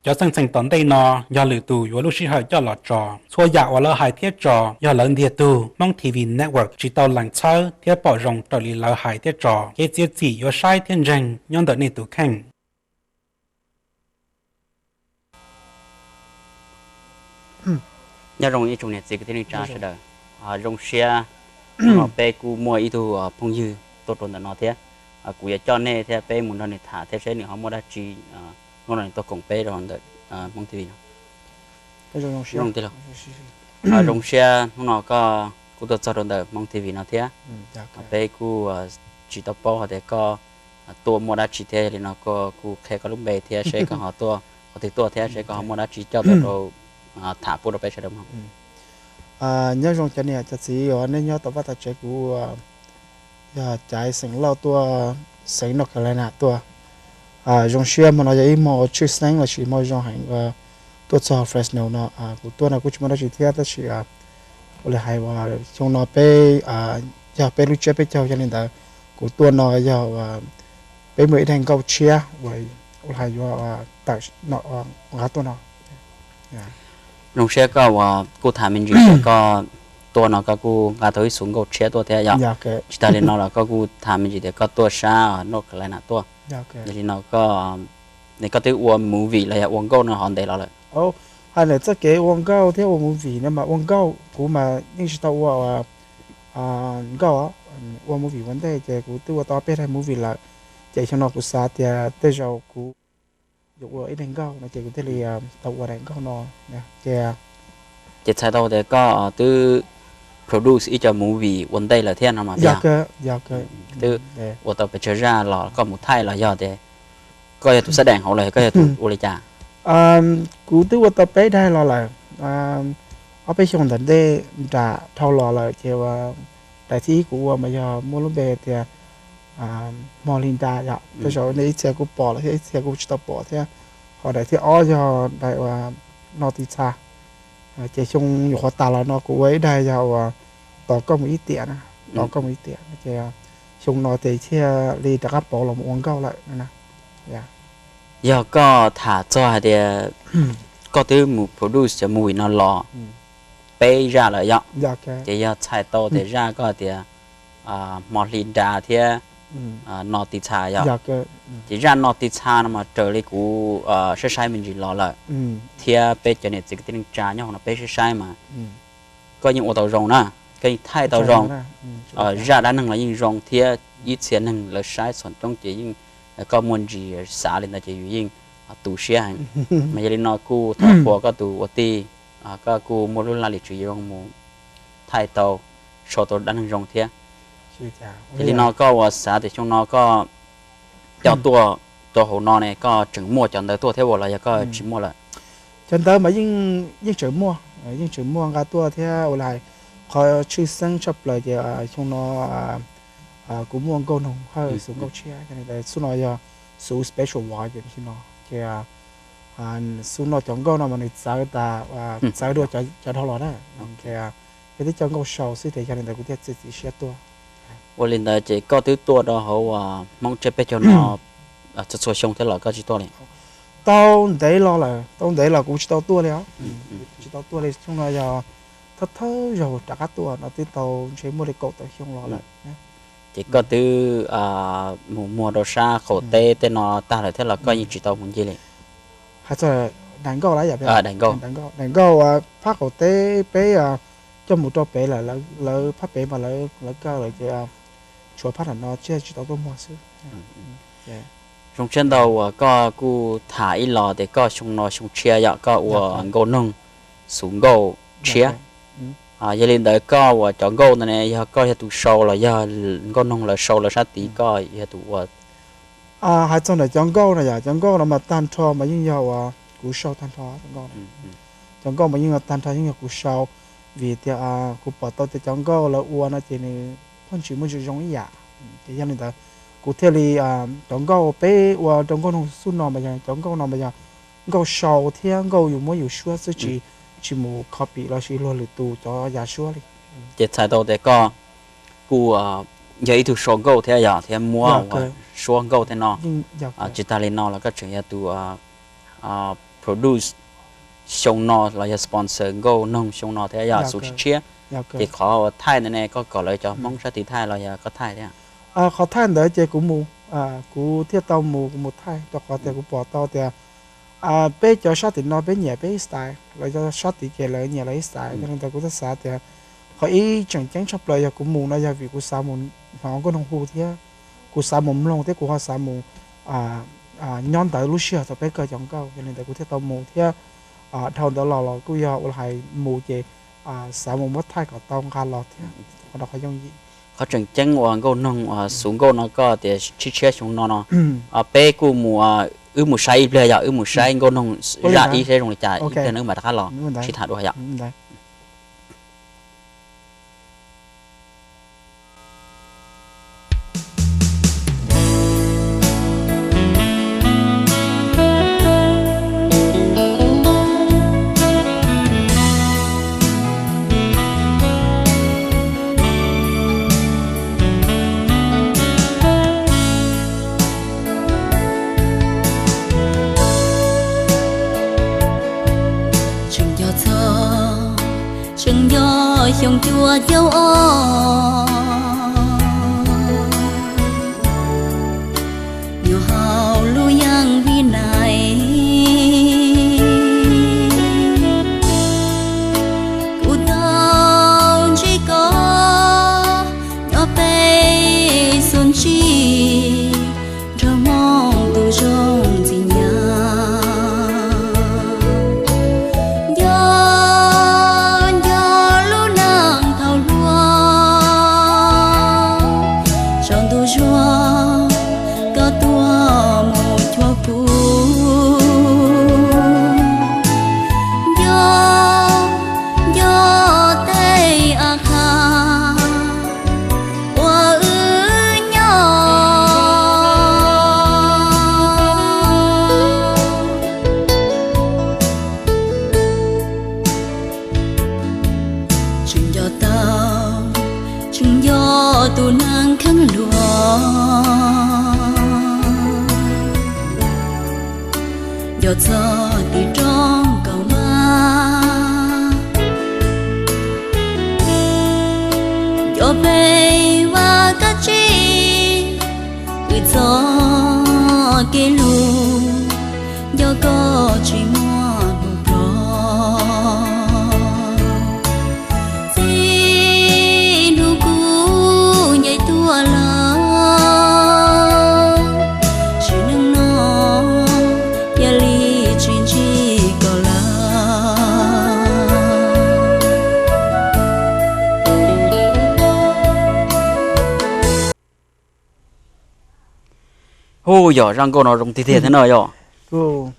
Cov txheej txheem tom ntej no yog lwm tus yuav lub sij hawm coj los tso. Txhua yam uas lawv hais thiab tso yog lawv ntiag tug. Hmoob T V Network tsis tau lees txhawb thiab pom zoo raws li lawv hais thiab tso. Kev txiav txim yuav saib thiab ntseeg nyob ntawm nej tus kheej. Nyob zoo ib tsoom niam txiv kwv tij neej tsa sawv daws, zoo siab hnub no peb kuj muaj ib tug phooj ywg tuaj rau ntawm no thiab. Kuv yuav coj nej thiab peb mus nrog nws tham thiab seb nws ho muaj dab tsi hnub no nws tuaj koom peb rau ntawm Hmoob T V no. Zoo siab hnub no koj kuj tuaj txog rau ntawm Hmoob T V no thiab. Peb kuj tsis tau paub hais tias koj tuaj muaj dab tsi thiab, yog li no koj kuj qhia koj lub npe thiab seb koj ho tuaj qhov twg tuaj thiab seb koj ho muaj dab tsi coj tuaj rau tham pub rau peb sawv daws mloog. Nyob zoo cov niam cov txiv uas nej nyob tom vaj tom tsev, kuv yog Caiv xeem Lauj tuaj xeev North Carolina tuaj. Zoo siab hmo no yog ib hmo tshwj xeeb lossis hmo zoo heev tuaj txog Fresno no. Kuv tuaj no kuj tsis muaj dab tsi thiab tab sis ua li hais uas xyoo no peb yog peb lub tsiab peb caug, yog li ntawd kuv tuaj no yog peb muaj ib daig nkauj tshiab uas ua li hais yuav tawm nqa tuaj no. Zoo siab koj uas kuj tham me ntsis tias koj tuaj no koj kuj nqa tau ib xuv nkauj tshiab tuaj thiab yom. Tsis tas li no los koj kuj tham me ntsis tias koj tuaj sab North Carolina tuaj. Yog li no koj, koj twb ua movie los yog ua nkauj no ho ntev los lawm? Hais ntawm txoj kev ua nkauj thiab ua movie no mas ua nkauj kuv mas yeej tsis tau ua nkauj, ua movie ua ntej ces kuv twb ua tau peb daig movie lawm. Ces xyoo no kuv xav tias tej zaum kuv yuav ua ib daig nkauj no ces kuv thiaj li tau ua daig nkauj no. Ces txhais tau tias koj twb produce ib co movie ua ntej lawm thiab no mas yog, twb ua tau pes tsawg zaj los koj mus thaij los yog tias koj yog tus xab dees hauv los yog koj yog tus ua li cas? Kuv twb ua tau peb daig los lawm, ob peb xyoo ntawm ntej nram dhau los lawm ces daim thib ib kuv ua mas yog muaj lub npe tias Hmo Hli Nra yom, tej zaum nej ib txhia kuj pom lawm thiab ib txhia kuj tsis tau pom thiab. Ho daim thib ob yog daim uas No Tis Txha. Ces xyoo nyuam qhuav tas los no kuv ua ib daig yog uas Tos Koj Mus Ib Tiam na, Tos Koj Mus Ib Tiam ces xyoo no ces thiaj li rov qab pauv los mus ua nkauj lawm. Yog koj tham txog hais tias koj twb mus produce cov movie no los peb zaj lawm yom, ces yog txhais tau tias zaj koj tias Hmo Hli Nra thiab No Tis Txha yom. Ces zaj No Tis Txha no mas raws li kuv saib saib me ntsis los lawm thiab peb cov niam txiv kwv tij neej tsa nyob hauv no peb saib saib mas koj yeej ua tau zoo na, koj yeej thaij tau zoo. Zaj dab neeg los yeej zoo thiab ib txhia neeg lawv saib txhua coob ces yeej, koj muaj ntsis xav li ntawd ces yus yeej tu siab heev. Mas yog li no kuj thov qhuas koj tus ua tij, koj kuj muaj lub laj lim tswv yim zoo mus thaij tau, sau tau dab neeg zoo thiab. Yog li no koj ua xav tias xyoo no koj coj tuaj rau hauv no ne koj tseem muaj cov ntawd tuaj thiab ua los yog koj tsis muaj lawm? Cov ntawd mas yeej tseem muaj, yeej tseem muaj nqa tuaj thiab ua li hais. Qhov tshwj xeeb tshaj plaws ces xyoo no kuv muaj nkauj noog hawj xuv nkauj tshiab, xub no yog xuv special vod ces no ces xub no cov nkauj no mas nws txawv tas, txawv dua cov dhau los na. Yog tib co nkauj sau xwb ces yog li ntawd kuv thiaj txiav txim siab tuaj. Ua li ntawd ces koj twb tuaj rau hauv Hmoob tsiab peb caug no txhua txhua xyoo thiab los koj tsis tuaj li? Tau ntev los lawm, tau ntev los kuv tsis tau tuaj li os. Tsis tau tuaj li, xyoo no yog thawj thawj zaug rov qab tuaj no twb tau ntshe muaj li kaum tawm xyoo los lawm. Ces koj twb mus muag rau sab qaum teb tej no tag lawm thiab los koj yeej tsis tau mus ncig li? Hais txog daim nkauj lawm yom, daim nkauj, daim nkauj phab qaum teb peb coj mus rau pem lawm, lawv phab pem mas lawv kaw lawm ces tshuav phab nram no thiaj tsis tau tuaj muag xwb. Zoo siab ntau uas koj kuj tham ib los tias koj xyoo no xyoo tshiab yom, koj ua nkauj noog xuv nkauj tshiab. Yog li ntawd koj uas cov nkauj ntawd ne yog koj yog tus sau los yog nkauj noog lawv sau lawv sab tid koj yog tus ua? Hais txog ntawm cov nkauj no yom, cov nkauj no mas tag nrho mas yeej yog uas kuv sau tag nrho cov nkauj. Cov nkauj mas yeej tag nrho yeej yog kuv sau, vim tias kuv pom tau tias cov nkauj lawv ua no ces nws pheej tsis muaj ntsis zoo ib yam. Ces yog li ntawd kuv thiaj li, cov nkauj peb ua rau nkauj noog xub no mas yog cov nkauj no mas yog nkauj sau thiab nkauj yus muab yus suab xwb, tsis, tsis mus copy lossis luag lwm tus cov yav suab li. Ces txhais tau tias koj kuj yog ib tug sau nkauj thiab yog thiab muab ua suab nkauj thiab no. Tsis tas li no los koj tseem yog tus produce xyoo no los yog sponsor nkauj noog xyoo no thiab yog xub tshiab. Ces qhov uas thaij ntawd ne koj kom lawv cov Hmoob sab tid thaij los yog koj thaij thiab? Qhov thaij ntawd ces kuv mus, kuv thiaj tau mus, kuv mus thaij rau qhov tias kuv pom tau tias peb cov sab tim no peb nyiam peb ib style, lawv cov sab tid ces lawv nyiam lawv ib style. Yog li ntawd kuv thiaj xav tias qhov ib tseem ceeb tshaj plaws yog kuv mus no yog vim kuv xav mus hnov nkauj noog hu thiab kuv xav mus mloog thiab kuv ho xav mus nyob ntawd lub sij hawm thaum peb kawg cov nkauj. Yog li ntawd kuv thiaj tau mus thiab dhau ntawd los los kuj yog ua li hais mus ces xav mus muab thaij kom tau nqa los thiab. Qhov no qhov yooj yim. Qhov tseem ceeb uas nkauj noog uas xub nkauj no koj tias tshiab tshiab xyoo no no, peb kuj mus, wb mus saib ib pliag yog wb mus saib nkauj noog zaj ib saib zoo li cas ib pliag no wb mam rov qab los sib tham dua yom. Tseem nco txog, tseem nco xyoo cuaj caug ob, nyob hauv lub yeeb Vib Nais, kuv tau ntsib koj nyob peb xub ntsig, nrog Hmoob tus zoo ntxim nyab. Nco, nco lub neej thaum hluas, tsaus ntuj zuag koj tuaj mus cuag kuv. Nco, nco tej a qha uas wb nyob. Tseem nco tau, tseem nco tus neeg kheev luag, nco txog tim roob Kaus Mab, nco peb vaj kab tsib, wb txoj kev hlub, nco koj tsis muaj hnub plob. Txij hnub kuv ncaim tuaj lawm, sim neej no cia li tsis ntsib koj lawm. Hu, yog zaj nkauj no zoo tiag tiag thiab no yog. Kuj,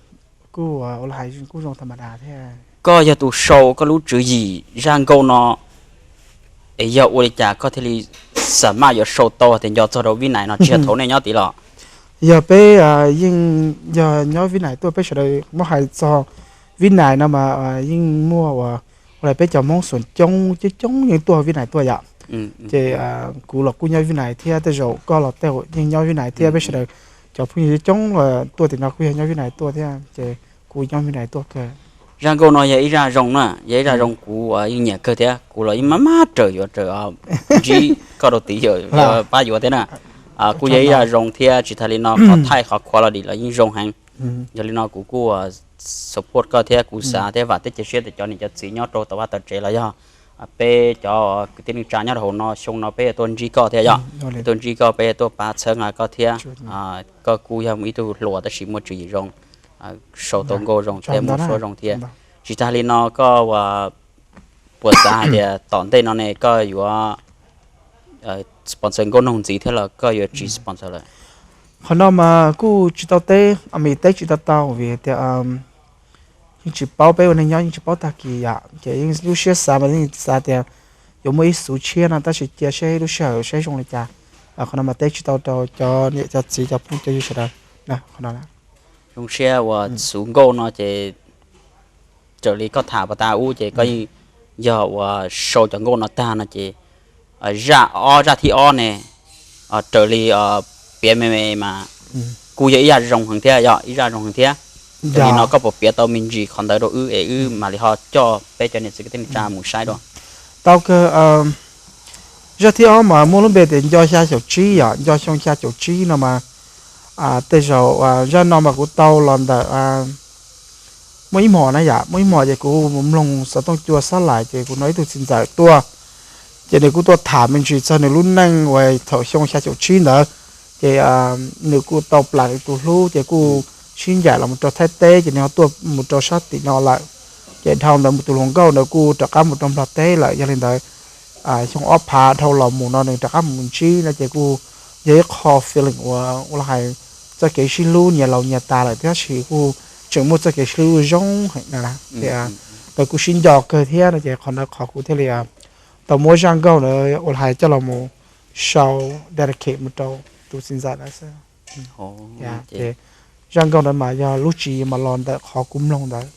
kuj ua li hais kuj zoo tha ma da thiab. Koj yog tus sau koj lub tswv yim zaj nkauj no, es yog ua li cas koj thiaj li xam maj yuav sau tau tias nco txog rau Vib Nais no, tsis yog thaum nej nyob tid los? Yog peb yeej, yog nyob Vib Nais tuaj, peb sawv daws muab hais txog Vib Nais no mas yeej muaj ua, ua li peb cov Hmoob Suav coob coob coob yeej tuaj Vib Nais tuaj yom. Ces kuv los kuj nyob Vib Nais thiab, tej zaum koj los tej zaum yeej nyob Vib Nais thiab, peb sawv daws cov phooj ywg coob los tuaj tim no kuj yog nyob Vib Nais tuaj thiab, ces kuv nyob Vib Nais tuaj kawg. Zaj nkauj no yog ib zaj zoo na, yog ib zaj zoo kuv yeej nyiam kawg thiab, kuv los yeej maj maj raws yuav raws ntsib koj rau tid, pab yuav thiab na. Kuj yog ib zaj zoo thiab, tsis tas li no qhov thaij qhov khuav los dim los yeej zoo heev. Yog li no kuv kuj support koj thiab, kuv xav thiab vam thiab cia siab tias cov niam cov txiv nyob rau tom vaj tom tsev los yog peb cov kwv tij neej tsa nyob rau hauv no xyoo no peb yuav tuaj ntsib koj thiab yom. Peb tuaj ntsib koj, peb yuav tuaj pab txhawb nqa koj thiab. Koj kuj yog ib tug hluas tab sis muaj tswv yim zoo, sau tau nkauj zoo thiab muaj suab zoo thiab. Tsis tas li no koj puas xav hais tias tom ntej no ne koj yuav sponsor nkauj noog ntxiv thiab los koj yuav tsis sponsor lawm? Qhov no mas kuj tsis tau teb, teb tsis tau tau vim tias yeej tsis paub, peb ua neeg nyob yeej tsis paub tag kis yom, ces yeej lub siab xav mas yeej xav tias yuav muaj ib xuv tshiab no, tab sis cia seb lub sij hawm saib zoo li cas. Qhov no mas teb tsis tau rau cov niam cov txiv cov phooj cov ywg sawv daws. Qhov no zoo siab uas xuv nkauj no ces raws li koj tham pas tas ub ces koj yeej yog uas sau cov nkauj no tag no ces zaj ob, zaj thib ob ne, raws li piav me me mas kuj yog ib zaj zoo heev thiab, yog ib zaj zoo heev thiab. Yog li no koj puas piav tau me ntsis qhov ntawd rau wb es wb mam li ho coj peb cov niam txiv kwv tij neej tsa mus saib dua? Tau kawg. Zaj thib ob mas muaj lub npe tias nco xya caum tsib yom, nco xyoo xya caum tsib no mas, tej zaum zaj no mas kuv tau los ntawm, muaj ib hmos na yom, muaj ib hmos ces kuv mus mloog xov tooj cua sab lais ces kuv hnov ib tug txiv ntxawm tuaj, ces nws kuj tuaj tham me ntsis txog nws lub neej uas thaum xyoo xya caum tsib ntawd, ces nws kuj tau plam nws tus hlub ces kuj sib ncaim los mus rau Thaib teb ces nws ho tuaj mus rau sab tim no lawm. Ces dhau ntawd mus tus hluas nkauj ntawd kuj rov qab mus rau Nplog teb lawm. Yog li ntawd, xyoo ob phav dhau los mus no nws rov qab mus ntsib no ces kuj yog ib qho feeling uas ua los hais txoj kev sib hlub nyias laus nyias tas lawm tab sis kuj tseem muaj txoj kev sib hlub zoo heev na. Ces kuj sib nco kawg thiab no ces qhov ntawd qhov kuv thiaj li tau muab zaj nkauj ntawd ua los hais coj los mus sau, dedicate mus rau tus txiv ntxawm ntawd xwb. Ces zaj nkauj ntawd mas yog lub tswv yim mas los ntawm qhov kuv mloog ntawd.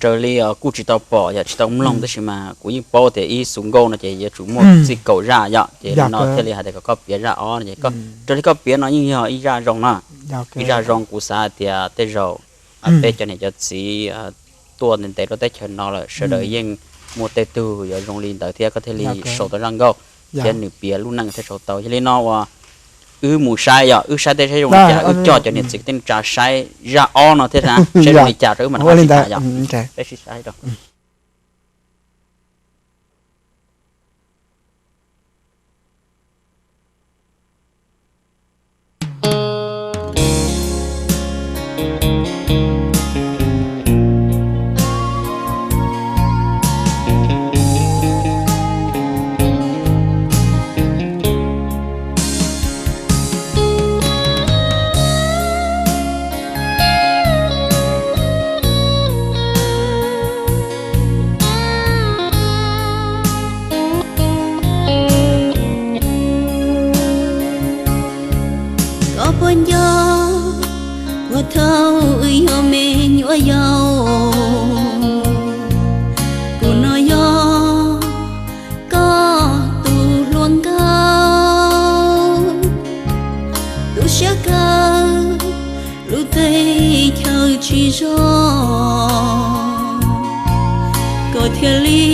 Raws li kuj tsis tau pom yom, tsis tau mloog tab sis mas kuv yeej paub tias ib xus nkauj no ces yuav tsum muaj txij kaum zaj yom, ces li no thiaj li hais tias kom koj piav zaj ob no ces, raws li koj piav no yeej yog ib zaj zoo na. Ib zaj zoo kuv xav hais tias tej zaum peb cov niam cov txiv tuaj ntev ntev rau teb chaws no lawm sawv daws yeej muaj tej tug yuav zoo li ntawd thiab koj thiaj li sau tau zaj nkauj thiab nws piav lub neej thiaj sau tau. Yog li no uas wb mus saib yom, wb saib tej saib zoo li cas wb coj cov niam txiv kwv tij neej tsa saib zaj ob no thiab na, saib zoo li cas rau wb mam rov qab sib tham yom. Peb sib saib rau. Koj puas nco puas thaum wb yog me nyuam yaus? Kuv no yog koj tus hluas nkauj, tu siab kawg lub teb chaws tsis zoo, koj thiaj li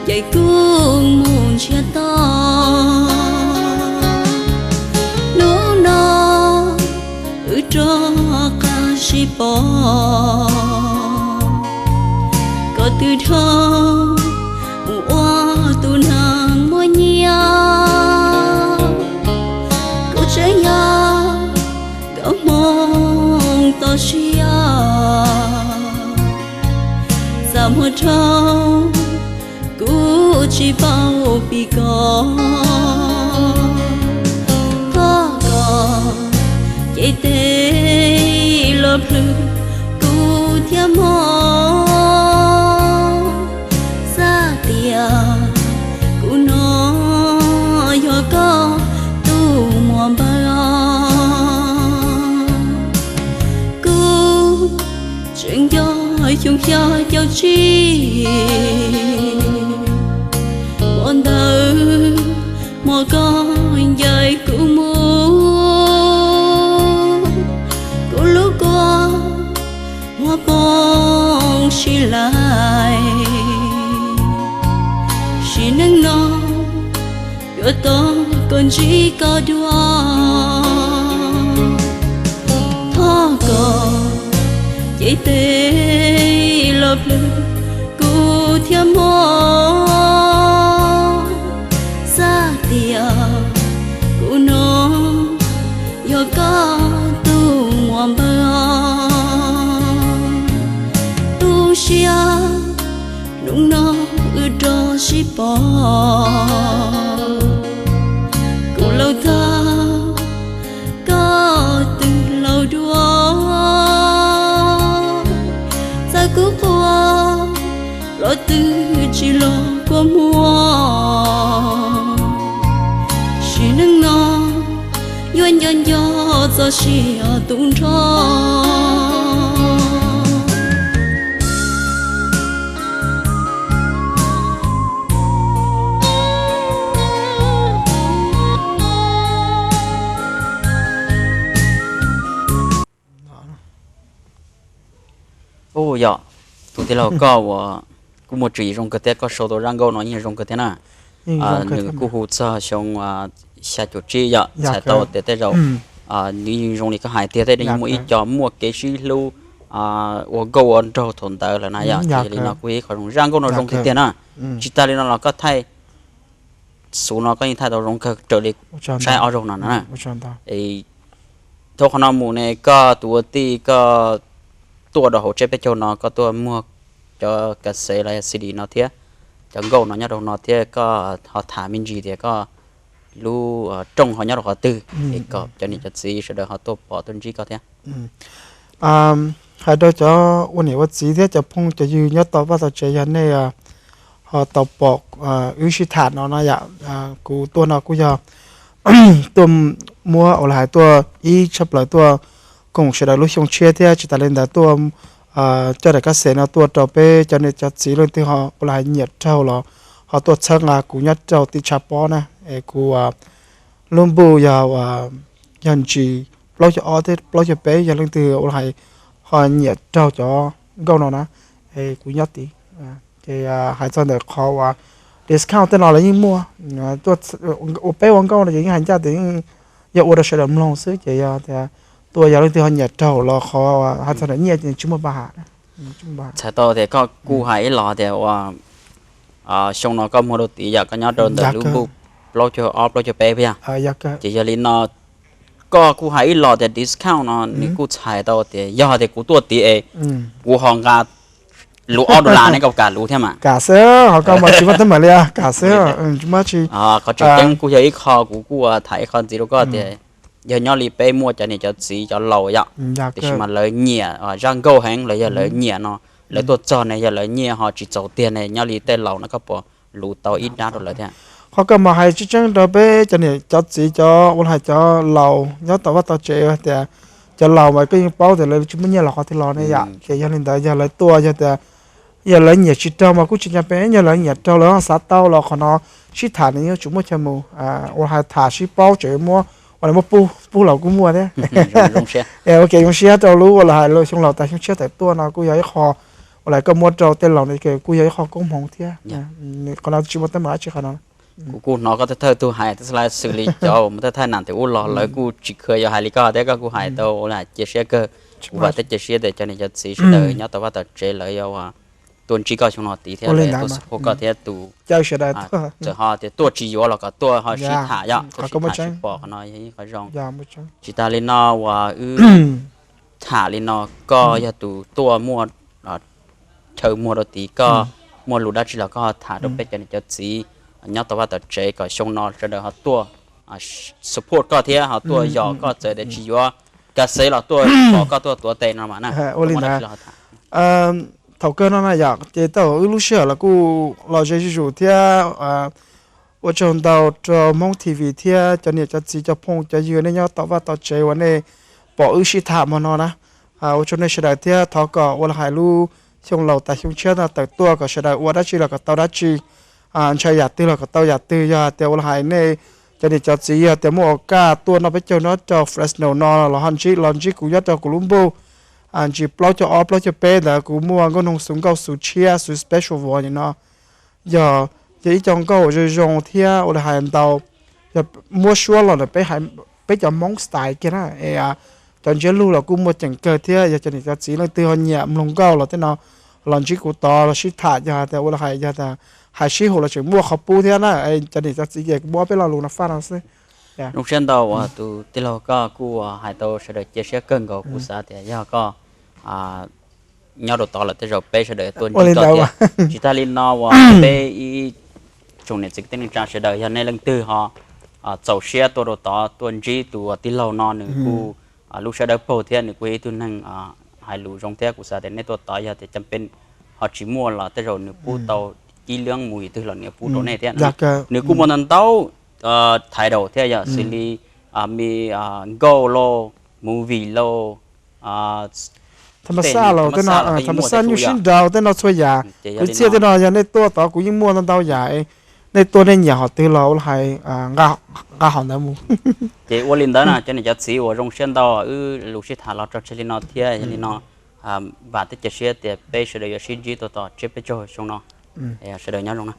ncaim kuv mus ntsiag to. Hnub no wb rov qab sib pom, koj twb dhau mus ua tus neeg muaj nyiaj. Kuv tseem yog koj hmoov toj siab, txaj muag dhau kuv tsis paub pib koj. Thov koj cev tes los plhws kuv thiab mog, xav tias kuv no yog koj tus muam npawg. Kuv tseem nco xyoo xya caum tsib, hmo ntawd hmo koj ncaim kuv mus, kuv lub kua muag poob sib lais. Sim neej no yuav tau koj ntsib koj dua. Thov koj cev tes los plhws kuv thiab mog, xav tias kuv no yog koj tus muam npawg. Tu siab hnub no wb rov sib pom, kuv laus tag koj twb laus dua. Txawm kuv quaj los twb tsis los kua muag. Sim neej no yuav nco nco txoj sia tu nrho. Ub yog, tus tij laug koj uas kuj muaj tswv yim zoo kawg thiab, koj sau tau zaj nkauj no yeej zoo kawg thiab na. Nws kuj hu txog xyoo xya caum tsib yog txhais tau tias tej zaum nws yeej zoo li koj hais tiag thiab, yeej muaj ib co muaj kev sib hlub ua nkauj ua nraug thaum ntawd lawm na yom. Ces yog li no kuj yog ib qho zoo, zaj nkauj no zoo tiag tiag na. Tsis tas li no los koj thaij xub no koj yeej thaij tau zoo kawg raws li saib ob zaug no na. Thaum qhov no mus ne koj tus ua tij koj tuaj rau hauv tsheb peb caug no koj tuaj muag cov kas xev los yog C D no thiab, cov nkauj no nyob rau no thiab koj ho tham me ntsis tias koj lub rooj ho nyob rau qhov twg es kom cov niam cov txiv sawv daws ho tuaj pom tuaj ntsib koj thiab. Hais rau cov ua niam ua txiv thiab cov phooj cov ywg nyob tom vaj tom tsev, yog nej ho tau pom wb sib tham no no yom, kuv tuaj no kuj yog tuaj muab ua li hais tuaj ib tshaj plaws tuaj koom sawv daws lub xyoo tshiab thiab tsis tas li ntawd tuaj coj daim kas xev no tuaj rau peb cov niam cov txiv leej twg ho ua li hais nyiam raug los ho tuaj txhawb nqa kuv nyob rau tim tshav pob na. Es kuv lub npuj yog yog ntsis plaub caug ob thiab plaub caug peb, yog leej twg ua li hais ho nyiam raug cov nkauj no na, es kuv nyob tid. Ces hais txog ntawm qhov uas discount tej no los yeej muaj, ua peb ua nkauj no ces yeej hais ncaj tias yog ua rau sawv daws mloog xwb ces yog tias tuaj yog leej twg ho nyiam raug los qhov hais txog ntawm nyiaj ces tsis muaj pa ha. Txhais tau tias koj kuj hais ib los tias ua xyoo no koj muag rau tid yom, koj nyob rau ntawm lub npuj plaub caug ob plaub caug peb puas yog? Ces yog li no koj kuj hais ib los tias discount no nws kuj txhais tau tias yog tias kuv tuaj tid es kuv ho nqa luv ob dollar ne koj kam luv thiab mas? Kam xwb, ho koj mas tsis muaj teeb meem li, kam xwb, tsis muaj dab tsi. Qhov tseem ceeb kuj yog ib qho kuv kuj tham ib qho ntxiv rau koj tias yog nyob li peb muaj cov niam cov txiv cov laus yom, tiam sis mas lawv nyiam zaj nkauj heev los yog lawv nyiam no, lawv tuaj txog ne yog lawv nyiaj ho tsis txaus tiag ne, nyob li tej laus no koj puas luv tau ib nrab rau lawv thiab? Qhov koj mas hais tseeb tseeb rau peb cov niam cov txiv cov ua li hais cov laus nyob tom vaj tom tsev tias cov laus mas koj yeej paub tias lawv tsis muaj nyiaj los qhov twg los ne yom. Ces yog li ntawd yog lawv tuaj yog tias yog lawv nyiam tsis raug mas kuj tsis nco pes, yog lawv nyiam raug lawv ho xav tau los qhov no sib tham nws yeej tseem muaj chaw mus, ua li hais tham sib paub tseem muab ua li muab pub pub los kuj muaj thiab. Ua kev zoo siab rau lub ua li hais xyoo laus tas xyoo tshiab tawm tuaj no kuj yog ib qho ua li koj muab rau tej laus no kuj yog ib qho koob hmoov thiab. Qhov no tsis muaj teeb meem dab tsi qhov no. Kuv kuj hnov koj thawj thawj tug hais xws li cov uas muaj thawj thawj nam tim ub los lawv kuj tsis khuv yuav hais li koj thiab koj kuj hais tau ua li cia siab kawg. Kuv vam thiab cia siab tias cov niam cov txiv sawv daws nyob tom vaj tom tsev lawv yuav tuaj ntsib koj xyoo no tid thiab lawv tuaj support koj thiab tus txawm ho tias tuaj tsis yuav los kom tuaj ho sib tham yom, tuaj sib tham sib pom qhov no yog ib qho zoo. Tsis tas li no uas wb tham li no koj yog tus tuaj muaj chaw muag rau tid, koj muaj lus dab tsi los koj ho tham rau peb cov niam cov txiv nyob tom vaj tom tsev kom xyoo no sawv daws ho tuaj support koj thiab ho tuaj yos koj, txawm tias tsis yuav kas xev los tuaj pom koj tuaj tuav tes no mas na. Thaum kawg no na yom, ces tau wb lub sij hawm los kuj los ze zuj zus thiab ua tsaug ntau rau Hmoob T V thiab cov niam cov txiv cov phooj cov ywg nej nyob tom vaj tom tsev uas nej pom wb sib tham hmo no na. Ua tsaug nej sawv daws thiab thov kom ua li hais lub xyoo laus tas xyoo tshiab no tawm tuaj kom sawv daws ua dab tsi los kom tau dab tsi, ntshai yam twg los kom tau yam twg. Yog tias ua li hais nej cov niam cov txiv yog tias muaj ua kaj tuaj noj peb caug nyob rau Fresno no los ho ntsib los ntsib kuv nyob rau kuv lub npuj ntsis plaub caug ob plaub caug peb ntawd kuv muaj nkauj noog xus nkauj xus tshiab xus special vos no. Yog, yog ib co nkauj zoo zoo thiab ua li hais ntau, yog muab suab los ntawm peb cov Hmoob style kiag na, cov ntsiab lus los kuj muaj ceem kawg thiab. Yog cov niam cov txiv leej twg ho nyiam mloog nkauj los tej no los ntsib kuv tod los sib tham, yog tias ua li hais yog tias hais sib haum los tseem muaj qhov pub thiab na. Cov niam cov txiv ces kuv muab peb lo lus no faj no xwb. Zoo siab ntau uas tus tij laug koj kuj hais tau sawv daws cia siab kawg nkaus, kuv xav tias yog koj nyob rau tod lawm tej zaum peb sawv daws tuaj ntsib koj thiab. Tsis tas li no uas peb ib tsoom niam txiv kwv tij neej tsa sawv daws yog nej leej twg ho txaus siab tuaj rau tod tuaj ntsib tus tij laug no, nws kuj lub siab dawb paug thiab nws kuj yog ib tug neeg hais lus zoo thiab. Kuv xav tias nej tuaj tod yog tias cam peb ho tsis muaj los tej zaum nws pub tau ib leeb movie twg los nws pub rau nej thiab. Nws kuj muaj ntau ntau title thiab yog xws li me nkauj lauj, movie lauj, tham ma xaj lauj, tham ma xaj nyuj sib nraus tej no txhua yam. Kwv txhiaj tej no yog nej tuaj tod kuv yeej muaj ntau ntau yam, nej tuaj nej nyiam hom twg los ua li hais nqa hom ntawd mus. Ces ua li ntawd na cov niam cov txiv uas zoo siab ntau, wb lus sib tham los tso tseg li no thiab. Yog li no Vam thiab cia siab tias peb sawv daws yuav sib ntsib tua tom tsiab peb caug xyoo no. Sawv daws nyob zoo na.